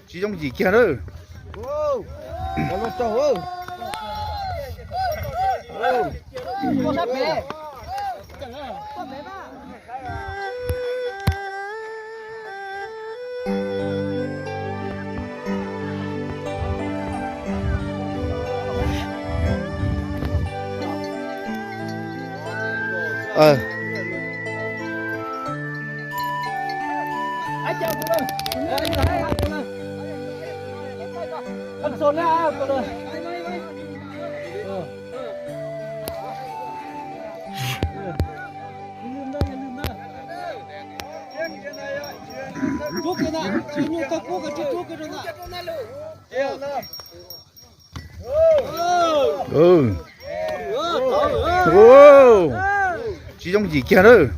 Tsis yooj yim kiag lawm. Tsis yooj yim kiag lawm.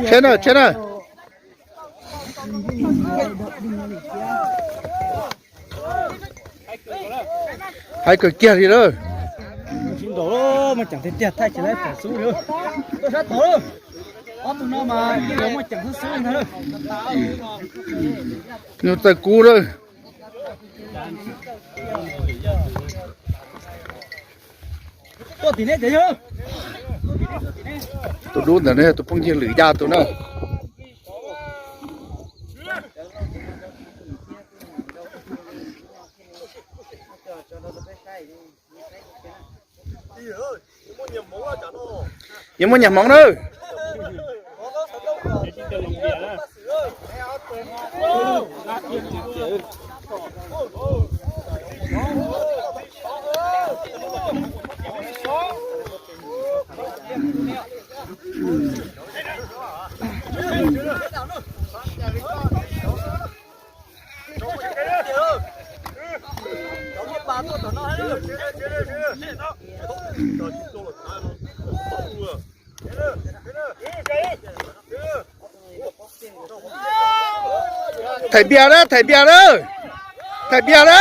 Tsheb na, tsheb na. Hais kawg kiag li lawm. Nyuj txawj kub lawm. Tus dub ntawd ne, tus phooj ywg lwm ya tus na. Yuav muaj nyias hmoov na. Thaiv npias na, thaiv npias na, thaiv npias na.